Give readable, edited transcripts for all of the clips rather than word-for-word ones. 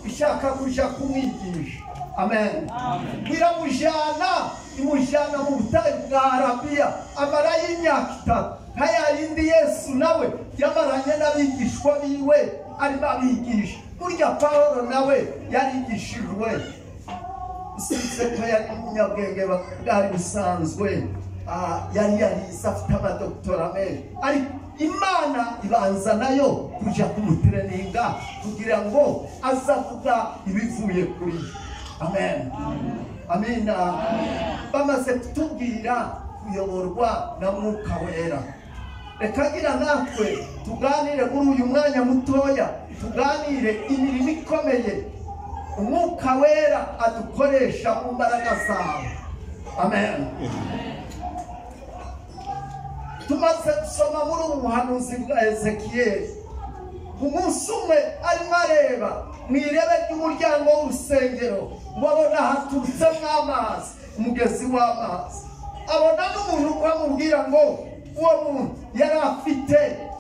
Ishaka kuja kumwigisha. Amen. Iramujana, imujana mu butayu bwa Arabiya, amarayo imyaka 3. Nkaya yindi Yesu nawe yamaranye n'abigishwa biwe arimo abigisha. Burya Pawulo nawe yarigishijwe, usibye ko yari umunyabwenge bwari busanzwe, yari yarize afite amadoktora menshi, ariko Imana ibanza nayo kuja kumutreninga kugira ngo azavuga ibivuye kuri. Amen. Amina. Bamaze kutubwira kuyoborwa na Mwuka Wera. Reka gira natwe tuganire muri uyu mwanya mutoya, tuganire imirimo ikomeye Umwuka Wera adukoresha mu mbaraga zawe. Amen. Tumaze gusoma muri ubu buhanuzi bwa Ezekiyeli, umunsi umwe arimo areba mu irebe ry'umuryango w'urusengero, ngo abona haturutsemo amazi, umugezi w'amazi. Abona n'umuntu uko amubwira ngo uwo muntu yari afite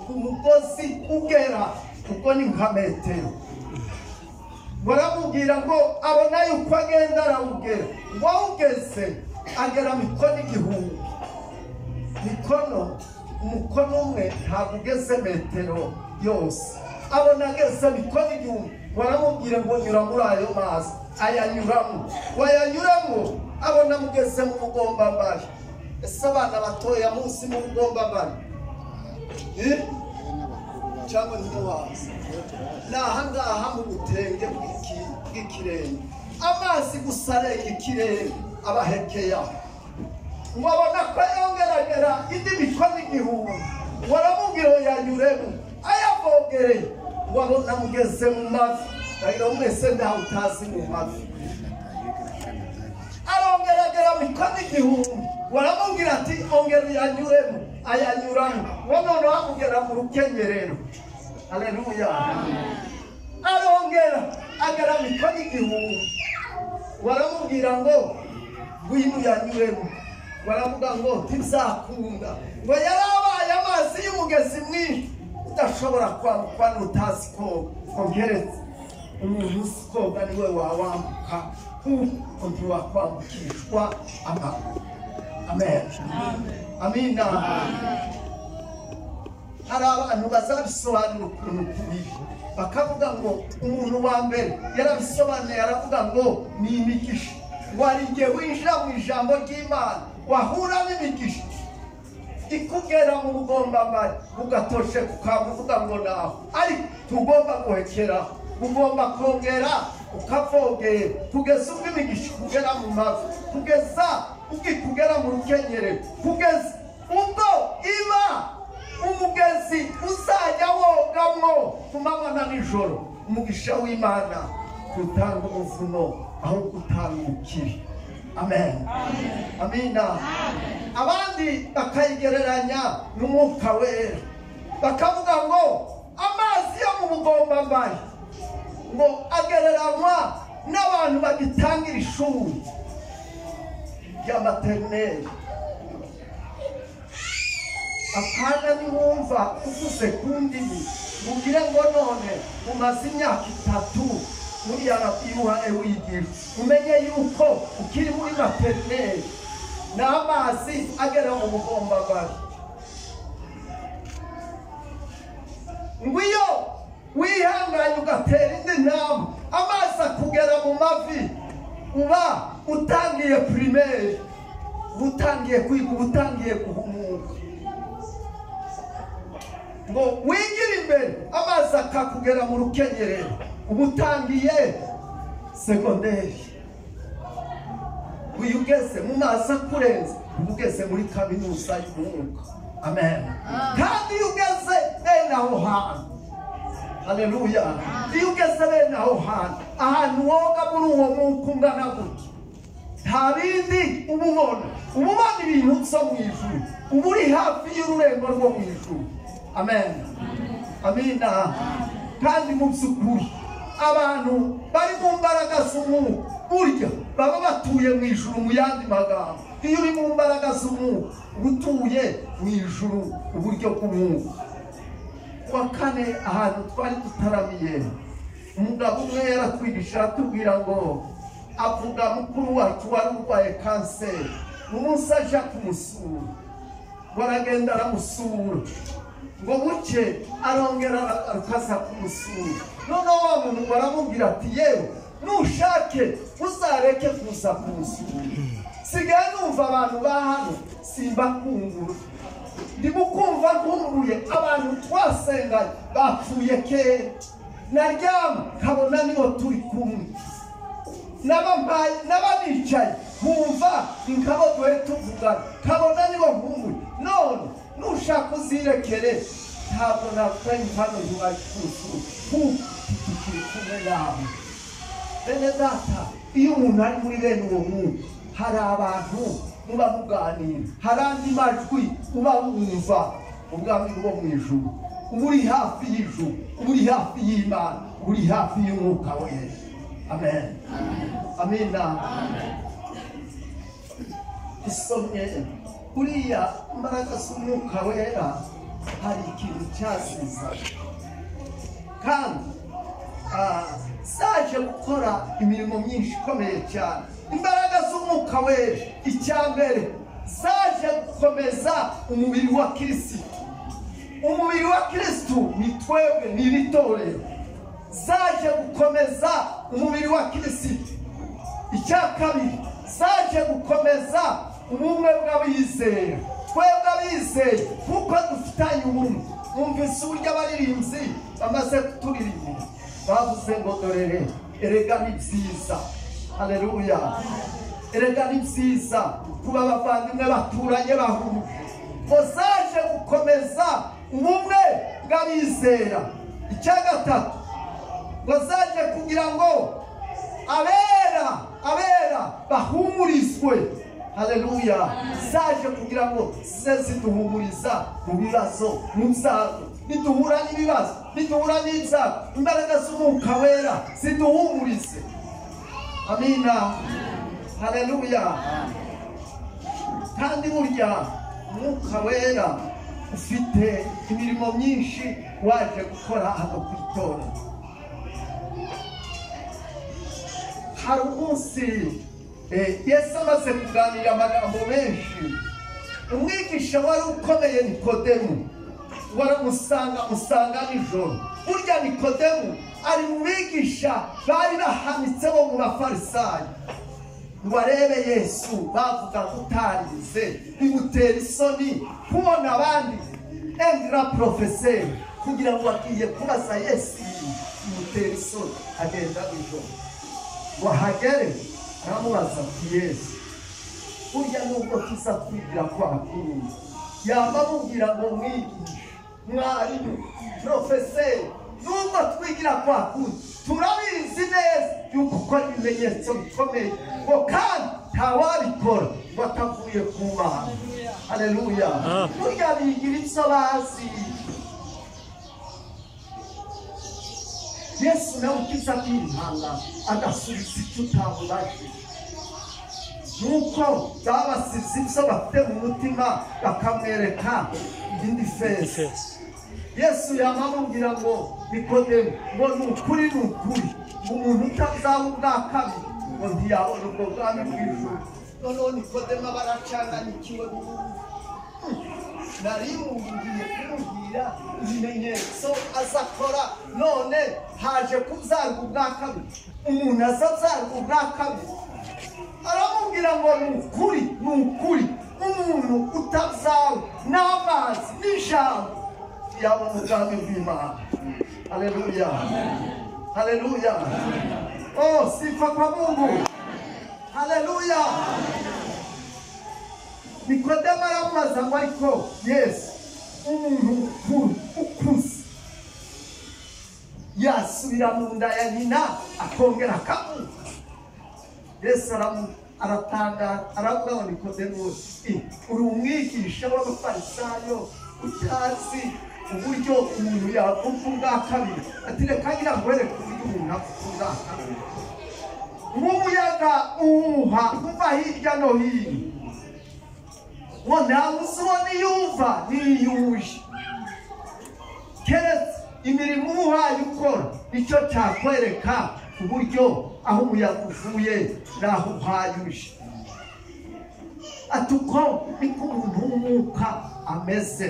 umugozi ugera ubwo ni nka metero. Baramubwira ngo abona yuko agenda arawugera, ngo awugeze agera mikono 1000. Mikono, umukono umwe ntabwo ugeze metero yose. Abona ageze mikono 1000, baramubwira ngo nyura muri ayo mazi. Ayanyuramo, wayanyuramo abona mugeze mu bugombambari. Ese abana batoya munsi mu bugombambari cyangwa ntimubazi? Ni ahangaha mu butenge bw'ikirenge, amazi gusa arenga ikirere abahekeya. Ngo abona ko yongeragera indi mikono 1000, waramubwira ngo yanyuremo, ayavogereye ngo abona mugeze mu mavi. Rero mwese ntawe utazi mu mavi. Arongeragera mikono 1000, waramubwira ati ongera uyanyuremo, ayanyuramo. Ngo noneho amugera mu rukenyerero. Haleluya. Arongera agera mikono 1000, waramubwira ngo ngwino uyanyuremo. Baravuga ngo ntibizakunda, ngo yarabaye amazi y'umugezi mwinshi udashobora kwambuka n'utazi koga. Ongeretse umuntu uzi koga niwe wawambuka, kuko ntiwakwambukishwa amaguru. Amen. Amina. Hari abantu bazabisobanura ukuntu kubiri, bakavuga ngo umuntu wa mbere yarabisobanuye aravuga ngo ni imigisha. Wari igihe winjira mu ijambo ry'Imana wahura n'imigisha ikugera mu bugombambari, ugatoshe kukavuga ngo naho, ariko tugomba guhekera, ugomba kongera ukavogera kugeza ubwo imigisha ikugera mu mavi, kugeza ubwo ikugera mu rukenyerero, kugeza ubwo iba umugezi uzajya wogamwo ku manywa na nijoro. Umugisha w'Imana tutanga umuvumo ahubwo utanga ubukire. Amen. Amina. Abandi bakayigereranya n'Umwuka Wera, bakavuga ngo amazi yo mu bugombambari ngo agereranywa n'abantu bagitangira ishuri rya maternelle. Akana niwumva uvuze ku ndimi mubwire ngo none umaze imyaka 3 muri yarabimuhaye wigira, umenye yuko ukiri muri maternelle n'amazi agera mu bugombambari. Ngwiyo wihanganye ugatera indi ntambwe, amazi akugera mu mavi, uba utangiye primaire, utangiye kwiga, utangiye guhumuka. Ngo wigire imbere, amazi akakugera mu rukenyerero, uba utangiye segonderi. Uyu ugeze mu mazi akurenze, uba ugeze muri kaminuza y'umwuka. Amen. Kandi iyo ugeze bene aho hantu, haleluya, iyo ugeze bene aho hantu, ahantu woga muri uwo mwuka ungana gutya, nta bindi uba ubona, uba ubona ibintu byo mu ijuru, uba uri hafi y'ururembo rwo mu ijuru. Amen. Amina. Kandi mu by'ukuri abantu bari mu mbaraga z'umwuka burya baba batuye mu ijuru. Mu yandi magambo, iyo uri mu mbaraga z'umwuka utuye mu ijuru uburyo bw'umwuka. Kuwa kane ahantu twari dutaramiye, Umugabo umwe yaratwigisha aratubwira ngo avuga mukuru wacu wari urwaye kanseri, umunsi aja kumusura ngo aragenda aramusura, ngo buke arongera akaza kumusura. Noneho wa muntu ngo aramubwira ati yewe nushake uzareke kuza kumusura, sigaye numva abantu ba hano simbakungura, ndimo kumva nkumbuye abantu twasenganye bapfuye kera, naryama nkabona nibo turi kumwe, n'abanicaye nkumva nkabo duhe tuvugana nkabona nibo nkumbuye, none nushaka uzirekere ntabwo navuga impano ntiwari kunsura kuko tukiri kumwe nawe. Bene data, iyo umuntu ari muri bene uwo mwuka hari abantu muba muganira, hari andi majwi uba wumva ubwami bwo mu ijuru, uba uri hafi y'ijuru, uba uri hafi y'Imana, uba uri hafi y'umwuka wera. Amen. Amina. Isomye uriya imbaraga z'umwuka wera hari ikintu cyasiza kandi zaje gukora imirimo myinshi ikomeye cyane. Imbaraga z'umwuka wera icya mbere zaje gukomeza umubiri wa Kristo. Umubiri wa Kristo ni twebwe, ni iri torero. Zaje gukomeza umubiri wa Kristo. Icya kabiri zaje gukomeza ubumwe bw'abizera. Twebwe abizeye kuko dufitanye ubumwe. Mwumvise uburyo abaririmbyi bamaze kuturirimbira bavuze ngo dorere erega ni byiza. Haleluya. Erega ni byiza kuba abavandimwe baturanye bahuje. Ngo zaje gukomeza ubumwe bw'abizera. Icya gatatu ngo zaje kugira ngo abera bahumurizwe. Haleluya. Zaje kugira ngo zize ziduhumuriza mu bibazo, mu byago. Niduhura n'ibibazo, niduhura n'ibyago, imbaraga z'umwuka wera ziduhumurize. Amina. Haleluya. Kandi burya umwuka wera ufite imirimo myinshi waje gukora hano ku itorero. Hari umunsi Yesu amaze kuganira amagambo menshi, umwigisha wari ukomeye Nikodemu waramusanga musanga nijoro. Burya Nikodemu ari mu bigisha bari bahanitse bo mu Bafarisayo, ngo arebe Yesu bavuga ko utarize, bimutera isoni kubona abandi engra profeseri kugira ngo agiye kubaza Yesu, bimutera isoni. Agenda nijoro ngo ahagere aramubaza ati Yesu, burya nubwo tuza kwigira kwa kuri, yaba amubwira ngo mwigishe, mwarimu, profeseri, nubwo twigira kwa kuri turabizi neza yuko ukora ibimenyetso bikomeye, ngo kandi ntawabikora ngo atavuye ku Mana. Haleluya. Burya bigira ibyo bazi. Yesu nawe ukiza kwihanga agasubiza icyo utamubajije, nuko babasize ibyo bafite mu mutima bakamwereka indi fesi. Yesu yamamubwira ngo Nikodemu ngo ni ukuri, ni ukuri, umuntu utazaba ubwa kabiri ngo ntiyabona ubwo bwami bw'ijuru. Noneho Nikodemu aba aracanganyikiwe burundu. Nari mubwiye kumubwira ibimenyetso azakora, none haje kubyarwa ubwa kabiri. Umuntu azabyarwa ubwa kabiri. Aramubwira ngo ni ukuri, ni ukuri, umuntu utabyawe n'amazi n'ijambo yabona ubwami bw'Imana. Haleluya. Haleluya. Oh, sifa kwa Mungu. Haleluya. Nikodemu aramubaza ngo ariko Yesu, umuntu mukuru ukuze yasubira mu nda ya nyina akongera akavuka? Yesu aratangara aravuga ngo Nikodemu, uri umwigisha w'Abafarisayo utazi uburyo umuntu yavuka ubwa kabiri? Ati reka ngira nkwereke uburyo umuntu avuka ubwa kabiri. Nk'umuyaga uhuha uva hirya no hino, ngo ntawe uzibona iyo uva n'iyo uje, keretse Imirimo uhaye ukora nicyo cyakwereka uburyo aho umuyaga uvuye n'aho uhaye uje. Ati uko niko umuntu w'umwuka ameze.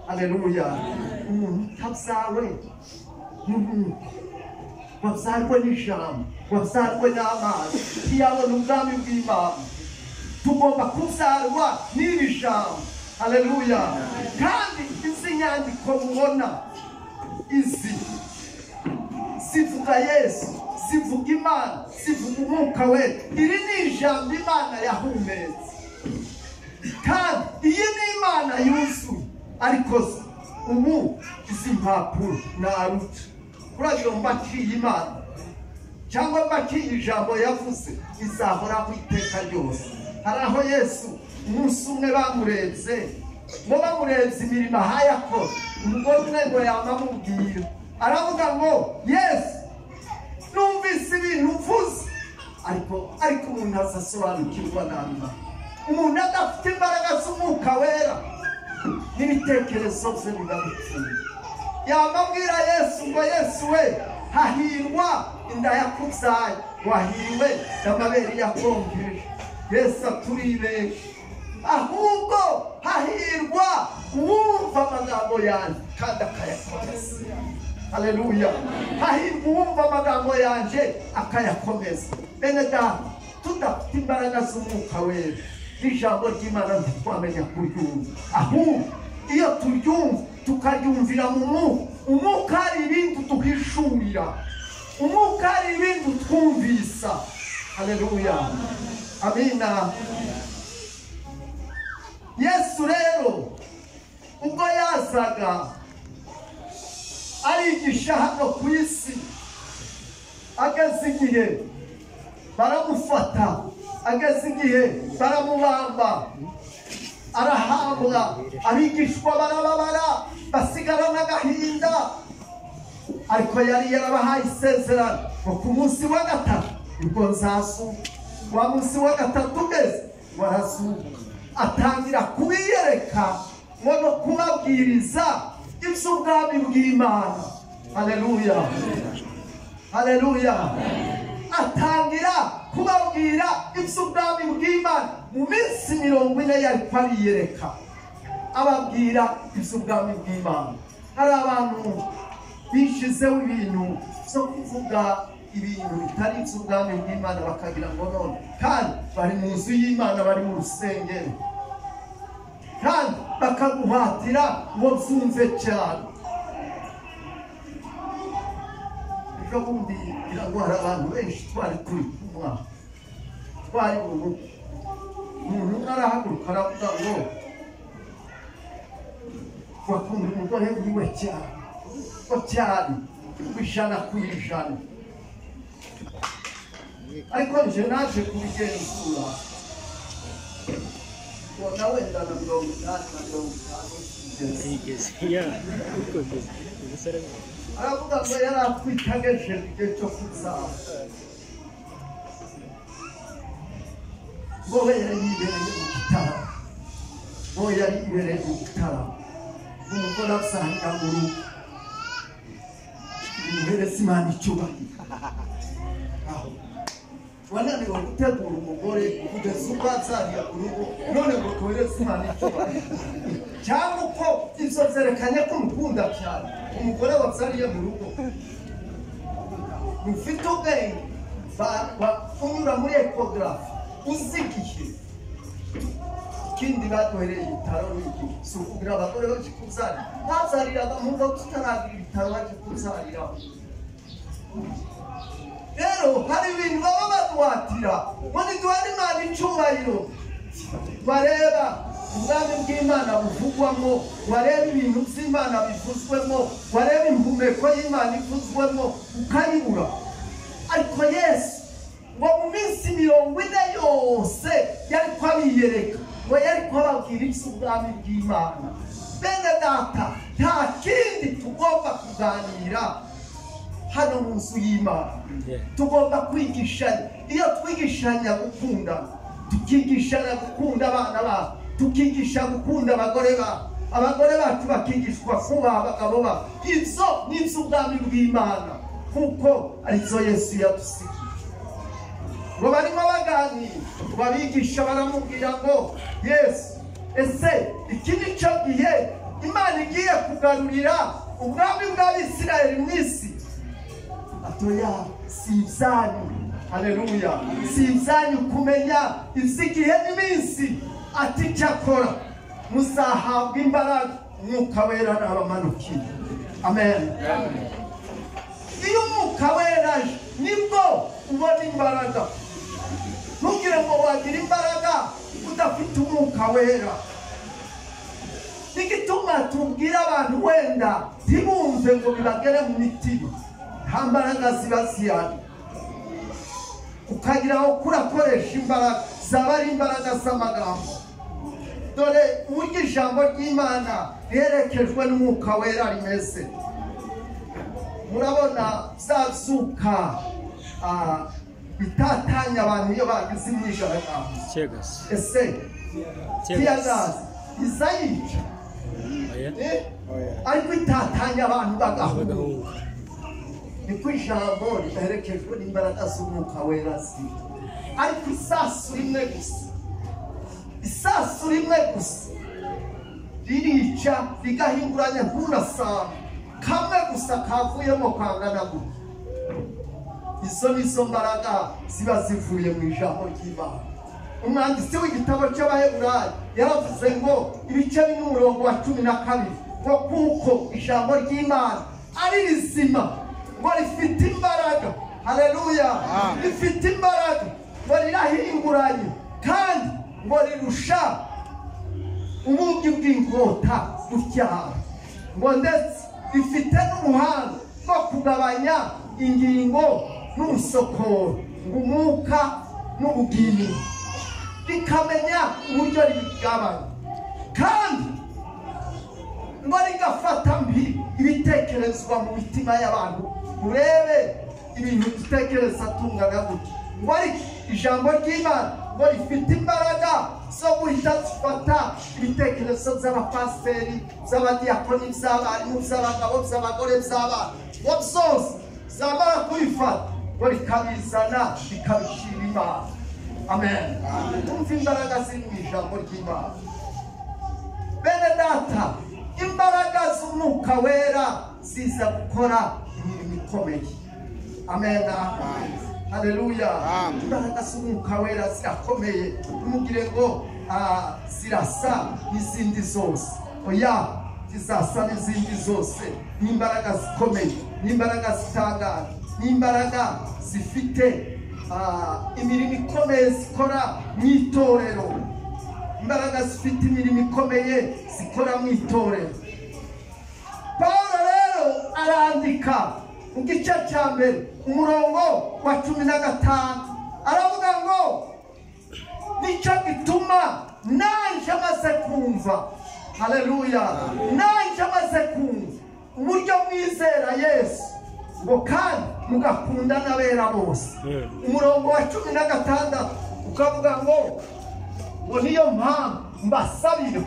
Haleluya. Umuntu utabyawe n'umwuka, wabyarwe n'ijambo, wabyarwe n'amazi, ntiyabona ubwami bw'Imana. Tugomba kubyarwa n'iri jambo. Haleluya. Kandi izi nyandiko mubona izi zivuga Yesu, zivuga Imana, zivuga umwuka we. Iri ni ijambo Imana yahumetse, kandi iyi ni Imana yuzuye. Ariko ubu izi mpapuro naruca kuri mbaciye Imana cyangwa mbaciye ijambo yavuze, izahoraho iteka ryose. Hari aho Yesu umunsi umwe bamurebye, ngo bamurebye imirimo ahaye akora, umugore umwe ngo yamamubwira, aravuga ngo Yesu numvise ibintu uvuze, ariko umuntu azasobanukirwa namba. Umuntu adafite imbaraga z'umwuka wera n'ibitekerezo bye biba bipfuye. Yamabwira Yesu ngo Yesu we, hahirwa inda yakubyaye, wahiriwe n'amabere yakonkeje. Yesu aturibeshe, ahubwo hahirwa uwumva amagambo yanjye kandi akayakomeza. Haleluya. Hahirwa uwumva amagambo yanjye akayakomeza. Bene data, tudafite imbaraga z'umwuka wera n'ijambo ry'Imana ntitwamenya kuryumva. Ahubwo iyo turyumva tukaryumvira mu mwuka, umwuka hari ibindi duhishurira, umwuka hari ibindi twumvisa. Haleluya. Amina. Yesu rero ubwo yazaga arigisha hano ku isi, ageze igihe baramufata, ageze igihe baramubamba, arahambwa, abigishwa barababara, basigara n'agahinda. Ariko yari yarabahaye isezerano ngo ku munsi wa gatatu ubwo nzazuka. Wa munsi wa gatatu ugeze warazuka, atangira kubiyereka ngo no kubabwiriza iby'ubwami bw'Imana. Haleluya. Haleluya. Atangira kubabwira iby'ubwami bw'Imana mu minsi 40 yari ariyereka, ababwira iby'ubwami bw'Imana. Hari abantu bishizeho ibintu byo kuvuga ibintu bitari iby'ubwami bw'Imana, bakagira ngo none kandi bari mu nzu y'Imana, bari mu rusengero, kandi bakaguhatira ngo byumve cyane. Ejo bundi ngira ngo hari abantu benshi twari turi kumwe, twari mu bukwe, umuntu umwe arahaguruka aravuga ngo wakunda umugore wiwe cyane, ko cyane 100%. Ariko nje naje kubigenzura, ubona wenda na 80 na 50. Aravuga ngo yari atwitageje igihe cyo kubyara, ngo we yari yibereye mu gitaramo, ngo yari yibereye mu gitaramo, umugore asanga mu rugo. Nimuhereze Imana icyubahiro. Aho wananiwe gutegura umugore kugeza ubwo azarira ku rugo, none ngo tuhereze Imana icyubahiro. Cyangwa uko ibyo byerekanye ko umukunda cyane, umugore wabyariye mu rugo ufite ubwenge, unyura muri ekogarafi, uzi igihe. Ikindi baduhereye ibitaro n'iki, si ukugira abagore baje kubyarira, babyariraga mu ngo tutaragira ibitaro baje kubyariraho. Rero hari ibintu baba baduhatira ngo niduhane Imana icyubahiro, bareba ubwami bw'Imana buvugwamo, wareba ibintu by'Imana bivuzwemo, wareba impumeko y'Imana ivuzwemo, ukayibura. Ariko Yesu ngo mu minsi 40 yose yari kwabiyereka, ngo yari kwababwira iby'ubwami bw'Imana. Bene data, nta kindi tugomba kuganira hano mu nzu y'Imana. Tugomba kwigishanya. Iyo twigishanya gukunda, tukigishanya gukunda abana bacu, tukigisha gukunda abagore bacu, Abagore bacu bakigishwa kubaha abagabo babo. Ibyo ni iby'ubwami bw'Imana, kuko arizo Yesu yadusigiye. Ngo barimo baganira, babigisha baramubwira ngo Yesu, ese iki ni cyo gihe Imana igiye kugarurira ubwami bw'Abisirayeli mu isi? Atoya, si ibyanyu. Haleluya, si ibyanyu kumenya iby'igihe n'iminsi. Ati cyakora muzahabwa imbaraga Umwuka Wera nabamanukiye. Amen. Iyo Umwuka Wera aje nibwo ubona imbaraga. Ntugire ngo wagira imbaraga udafite Umwuka Wera. Nigituma tubwira abantu wenda ntibumve ngo bibagere mu mitima, nta mbaraga ziba zihari. Ukagira aho kurakoresha imbaraga, zaba ari imbaraga z'amagambo. Dore uburyo ijambo ry'Imana riherekejwe n'Umwuka Wera rimeze. Murabona zazuka bitatanya abantu iyo bagize imyigaragambyo. Ese tiyagazi izayica, ariko itatanya abantu bagahunga. Niko ijambo riherekejwe n'imbaraga z'Umwuka Wera ziri. Ariko isasu rimwe gusa, isasu rimwe gusa ririca rigahinguranya ntunasanga kamwe gusa kavuyemo kangana gutya. Izo nizo mbaraga ziba zivuye mu ijambo ry'Imana. Umwanditsi w'igitabo cy'Abaheburayo yaravuze ngo ibice bine umurongo wa 12 ngo kuko ijambo ry'Imana ari rizima, ngo rifite imbaraga. Haleluya, rifite imbaraga, ngo rirahinguranye kandi ngo rirusha ubugi bw'inkota gutyaha, ngo ndetse rifite n'ubuhanga bwo kugabanya ingingo n'umusokoro, ngo umwuka n'ubugingo, rikamenya uburyo ribigabanya, kandi ngo rigafata mbi ibitekerezwa mu mitima y'abantu. Urebe ibintu dutekereza tungana gutya, ngo ariko ijambo ry'Imana ngo rifite imbaraga zo guhita zifata ibitekerezo by'abapasiteri, by'abadiyakoni, by'abarimu, by'abagabo, by'abagore, by'abana, ngo byose zamara kubifata ngo rikabizana rikabishira Imana. Amen. Umva imbaraga ziri mu ijambo ry'Imana. Bene data, imbaraga z'Umwuka Wera ziza gukora imirimo ikomeye. Amen. Haleluya. Imbaraga z'Umwuka Wera zirakomeye. Ntimugire ngo zirasa n'izindi zose. Oya, zizasa n'izindi zose. Ni imbaraga zikomeye, ni imbaraga zitangaje, ni imbaraga zifite imirimo ikomeye zikora mu itorero. Imbaraga zifite imirimo ikomeye zikora mu itorero. Pawulo rero arandika mu gice cya mbere umurongo wa 15 aravuga ngo nicyo gituma nanje maze kumva. Haleluya, nanje maze kumva uburyo mwizera Yesu, ngo kandi mugakunda n'abera bose. Umurongo wa 16 ukavuga ngo niyo mpamvu mbasabira,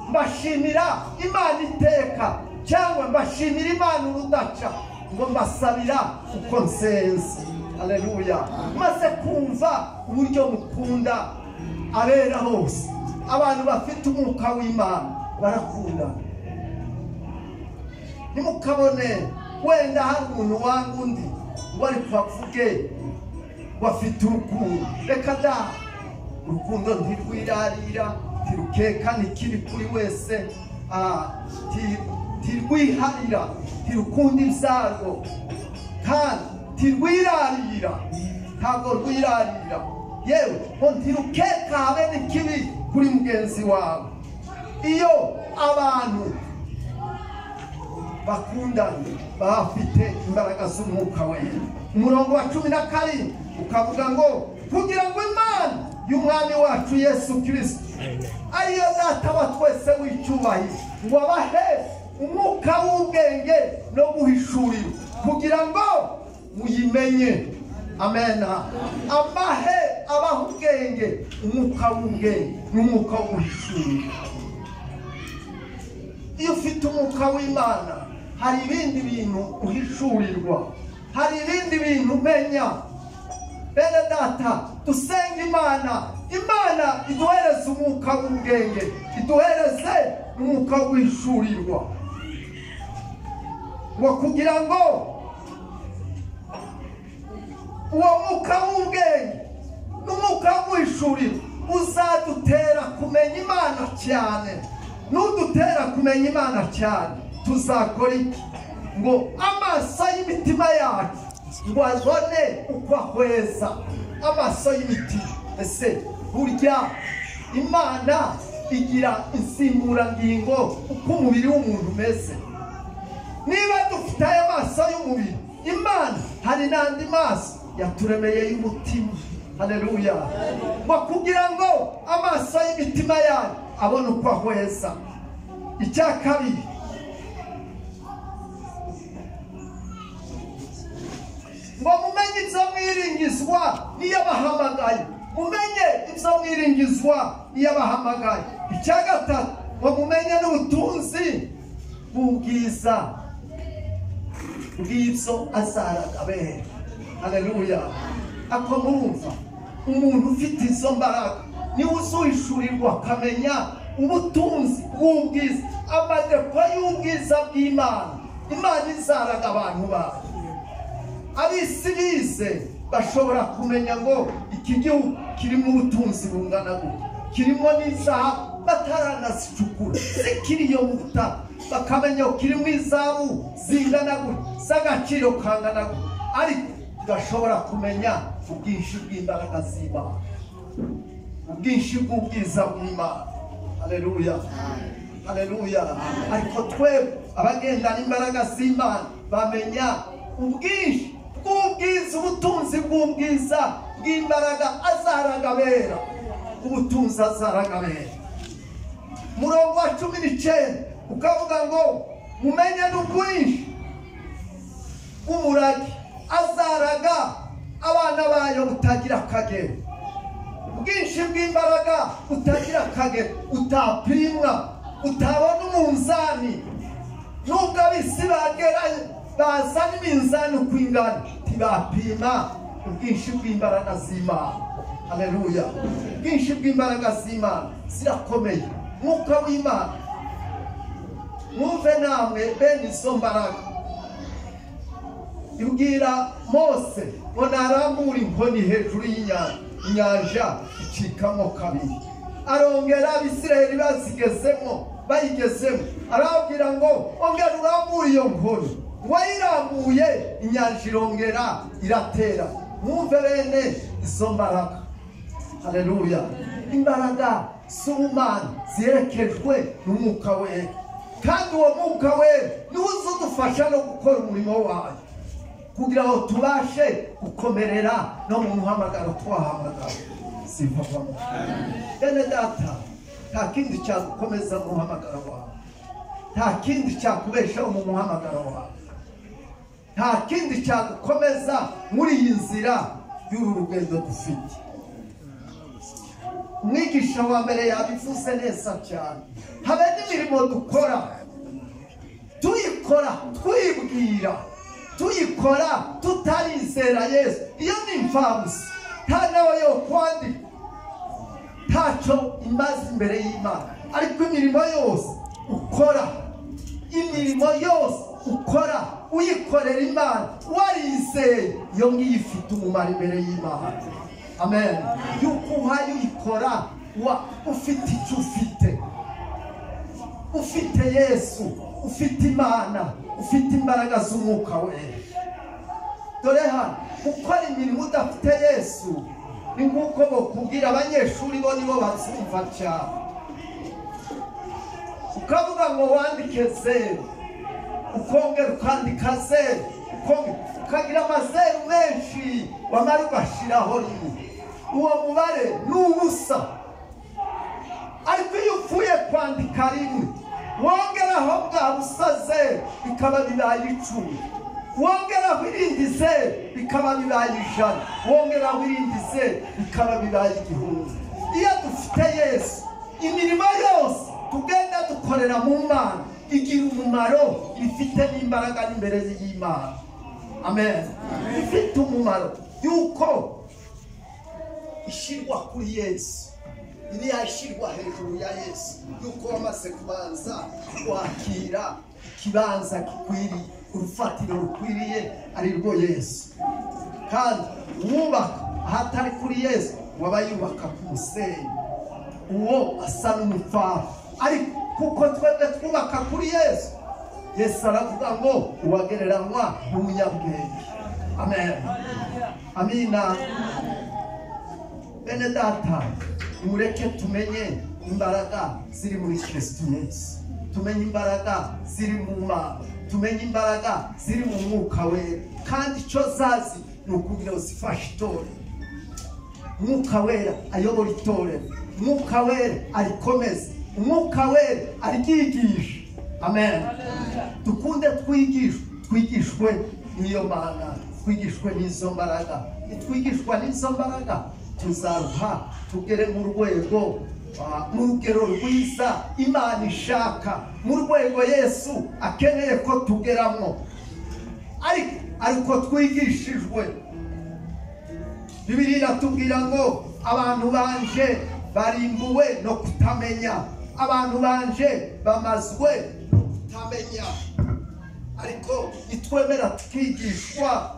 mbashimira Imana iteka, cyangwa mbashimira Imana urudaca, ngo mbasabira uko nsenze. Haleluya. Maze kumva uburyo mukunda abera bose. Abantu bafite Umwuka w'Imana barakundana. Ntimukabone wenda hari umuntu wanga undi ngo ariko avuge ngo afite urukundo. Reka da, urukundo ntirwirarira, ntirukeka n'ikibi kuri wese, ntirwiharira, ntirukunda ibyarwo, kandi ntirwirarira, ntabwo rwirarira. Yewe ngo ntirukeka habe n'ikibi kuri mugenzi wawe. Iyo abantu bakundanye bafite imbaraga z'Umwuka Wera. Umurongo wa 17 ukavuga ngo kugira ngo Imana y'Umwami wacu Yesu Kristo ariyo Data wa twese w'icyubahiro ngo abahe umwuka w'ubwenge no guhishurira kugira ngo muyimenye. Amen. Abahe abaha ubwenge, umwuka w'ubwenge n'umwuka wo guhishurira. Iyo ufite umwuka w'Imana hari ibindi bintu uhishurirwa, hari ibindi bintu umenya. Bene data, dusenga Imana, Imana iduhereze umwuka w'ubwenge, iduhereze umwuka w'ishurirwa, ngo kugira ngo uwo mwuka w'ubwenge n'umwuka w'ishurirwa uzadutera kumenya Imana cyane. Nudutera kumenya Imana cyane, tuzakora iki? Ngo amaso y'imitima yacu ngo abone uko ahweza. Amaso y'imitima, ese burya Imana igira insimburangingo uko umubiri w'umuntu umeze. Niba dufite aya maso y'umubiri, Imana hari n'andi maso yaturemeye y'umutima. Haleluya. Ngo kugira ngo amaso y'imitima yacu abone uko ahweza. Icya kabiri, ngo mumenye ibyo mwiringizwa n'iyabahamagaye, mumenye ibyo mwiringizwa n'iyabahamagaye. Icya gatatu, ngo mumenye n'ubutunzi bw'ubwiza bw'ibyo azaragabera. Haleluya. Ako murumva umuntu ufite izo mbaraga niwe uzuhishurirwa akamenya ubutunzi bw'ubwiza, amadepo y'ubwiza bw'Imana. Imana izaraga abantu bayo. Ab'isi bize bashobora kumenya ngo iki gihugu kirimo ubutunzi bungana gutya, kirimo n'izahabu bataranazicukura zikiriyo mu butaka, bakamenya ko kirimo izahabu zingana gutya, z'agaciro kangana gutya, ariko ntibashobora kumenya ubwinshi bw'imbaraga z'Imana, ubwinshi bw'ubwiza bw'Imana. Haleluya. Haleluya. Ariko twebwe abagendana imbaraga z'Imana bamenya ubwinshi bw'ubwiza, ubutunzi bw'ubwiza bw'imbaraga azaragabera, ubutunzi azaragabera. Murongo wa 19 ukavuga ngo mumenye n'ubwinshi bw'umurage azaraga abana bayo butagira akagero, ubwinshi bw'imbaraga butagira akagero, utapimwa, utabona umunzani. Nubwo ab'isi bagerayo bazana iminzani uko ingana, ntibapima ubwinshi bw'imbaraga z'Imana. Haleluya. Ubwinshi bw'imbaraga z'Imana zirakomeye. Mwuka w'Imana, mwumve namwe bene izo mbaraga. Ibwira Mose ngo narambura inkoni hejuru y'inyanja, inyanja icikamo kabiri. Arongera Abisirayeli bazigezemo, bayigezemo, arababwira ngo ongera urambure iyo nkoni. Wayirambuye, inyanja irongera iratera. Mwumve bene izo mbaraga. Haleluya. Imbaraga z'Imana ziherekejwe n'umwuka wera, kandi uwo mwuka wera niwo uzadufasha no gukora umurimo wayo, kugira ngo tubashe gukomerera no mu muhamagaro twahamagara. Sivavamo. Bene data, nta kindi cyagukomeza mu muhamagaro wawe, nta kindi cyakubeshaho mu muhamagaro wawe, nta kindi cyagukomeza muri iyi nzira y'uru rugendo dufite. Umwigisha wa mbere yabivuze neza cyane. Habe n'imirimo dukora, tuyikora twibwira, tuyikora tutarizera Yesu, iyo ni imfabusa, nta nawe yo kwandika, ntacyo imaze imbere y'Imana. Ariko imirimo yose ukora, imirimo yose ukora uyikorera Imana warizeye, iyo ngiyo ifite umumaro imbere y'Imana. Amen. Yuko uhaye uyikora ufite icyo ufite, ufite Yesu, ufite Imana, ufite imbaraga z'umwuka wera. Dore hano gukora imirimo udafite Yesu ni nk'uko bakubwira abanyeshuri bo nibo bazumva cyane, ukavuga ngo wandike zeru, ukongera ukandika zeru, ukagira amazeru menshi, wamara ugashiraho rimwe, uwo mubare ni ubusa. Ariko iyo upfuye kwandika rimwe, wongeraho bwa busa zeru bikaba bibaye 10, wongeraho irindi zeru bikaba bibaye 100, wongeraho irindi zeru bikaba bibaye 1000. Iyo dufite Yesu, imirimo yose tugenda dukorera mu Mana igira umumaro, ifite n'imbaraga n'imbere y'Imana. Amen. Ifite umumaro yuko ishyirwa kuri Yesu, iriya ishyirwa hejuru ya Yesu, yuko wamaze kubanza kwakira ikibanza gikwiriye, urufatiro rukwiriye ari rwo Yesu. Kandi uwubaka ahatari kuri Yesu waba yubaka ku musenyi, uwo asa n'umupfapfa. Ariko kuko twebwe twubaka kuri Yesu, Yesu aravuga ngo uwagereranywa n'umunyabwenge. Amen. Amina. Bene data, nimureke tumenye imbaraga ziri muri Kristo Yesu, tumenye imbaraga ziri mu Mana, tumenye imbaraga ziri mu Mwuka Wera. Kandi icyo zazi ni ukugira ngo zifashe itorero. Umwuka Wera ayobora itorero, Umwuka Wera arikomeza, Umwuka Wera aryigisha. Amen. Dukunde twigishwe, twigishwe n'iyo Mana, twigishwe n'izo mbaraga. Nitwigishwa n'izo mbaraga tuzaruha tugere mu rwego, mu rugero rwiza Imana ishaka, mu rwego Yesu akeneye ko tugeramo. Ariko twigishijwe. Bibiliya iratubwira ngo abantu banje barimbuwe no kutamenya, abantu banje bamazwe no kutamenya. Ariko nitwemera tukigishwa,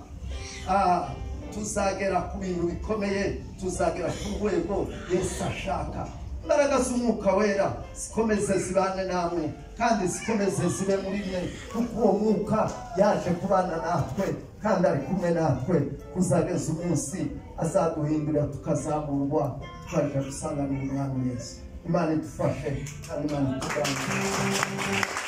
tuzagera ku bintu bikomeye, tuzagera ku rwego Yesu ashaka. Imbaraga z'Umwuka Wera zikomeze zibane namwe, kandi zikomeze zibe muri mwe, kuko uwo Mwuka yaje kubana natwe kandi ari kumwe natwe kuzageza umunsi azaduhindura tukazamurwa tukaja gusanganira Umwami Yesu. Imana idufashe kandi Imana ituganire.